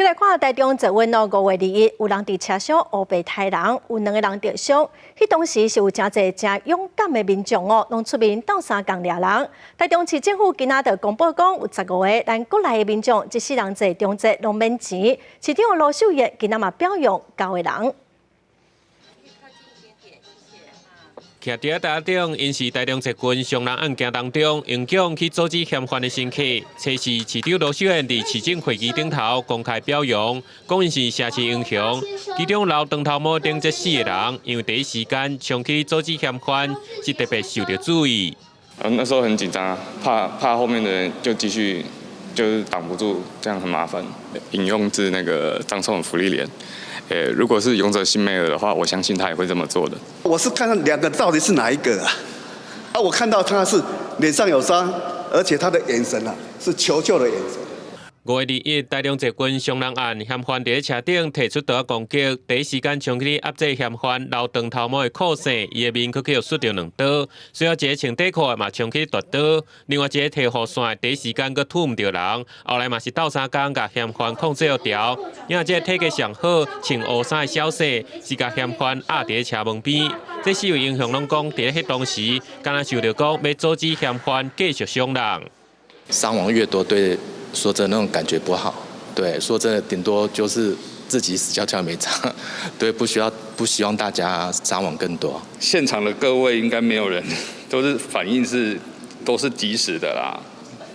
閣來看台中捷運哦，5月21，有人佇車廂烏白刣人，有兩個人著傷。彼當時是有誠濟誠勇敢的民眾哦，攏出面鬥相共掠人。台中市政府今仔就公布講，有十五个咱國內的民眾，這世人坐中捷攏免錢。市長盧秀燕今仔嘛表揚九个人。徛佇台頂，𪜶是台中捷運傷人案件當中，英勇去阻止嫌犯的乘客。初四市長盧秀燕佇市政會議頂頭公開表揚，講𪜶是城市英雄。其中留長頭毛頂這四个人，因為第一時間衝去阻止嫌犯，是特別受著注意。嗯，那時候很緊張啊，怕怕後面的人就繼續就是擋不住，這樣很麻煩。引用自那個張頌芙莉蓮。如果是勇者辛梅爾的話，我相信他也會這麼做的。我是看看兩個到底是哪一個啊？啊，我看到他是臉上有傷，而且他的眼神啊是求救的眼神。5月21，台中捷運傷人案，嫌犯佇咧車頂提出刀攻擊，第一時間衝去壓制嫌犯留長頭毛的柯姓，伊的面閣去予挲著兩刀，隨後一个穿短褲的嘛衝去奪刀，另外一个提雨傘第一時間閣揬毋著人，後來嘛是鬥相共共嫌犯控制牢，因為這個體格上好、穿烏衫的小姓是共嫌犯壓佇咧車門邊，這四位英雄攏講佇咧彼當時，敢若想著講欲阻止嫌犯繼續傷人。傷亡越多，對。說真的，那種感覺不好。對，說真的，頂多就是自己死翹翹沒差。對，不需要，不希望大家傷亡更多。現場的各位應該沒有人，都是反應是都是即時的啦。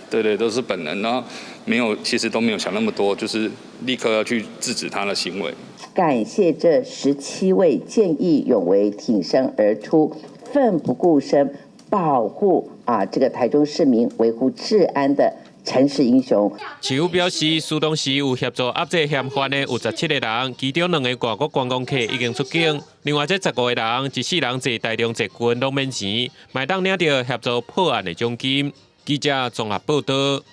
對對，都是本能，然後沒有，其實都沒有想那麼多，就是立刻要去制止他的行為。感謝這17位見義勇為、挺身而出、奮不顧身保護啊這個台中市民、維護治安的城市英雄。市府表示，出動時有協助壓制嫌犯的有17個人，其中兩个外國觀光客已經出境。另外這十五個人，一世人坐台中捷運攏免錢，嘛會當領著協助破案的獎金。記者綜合報導。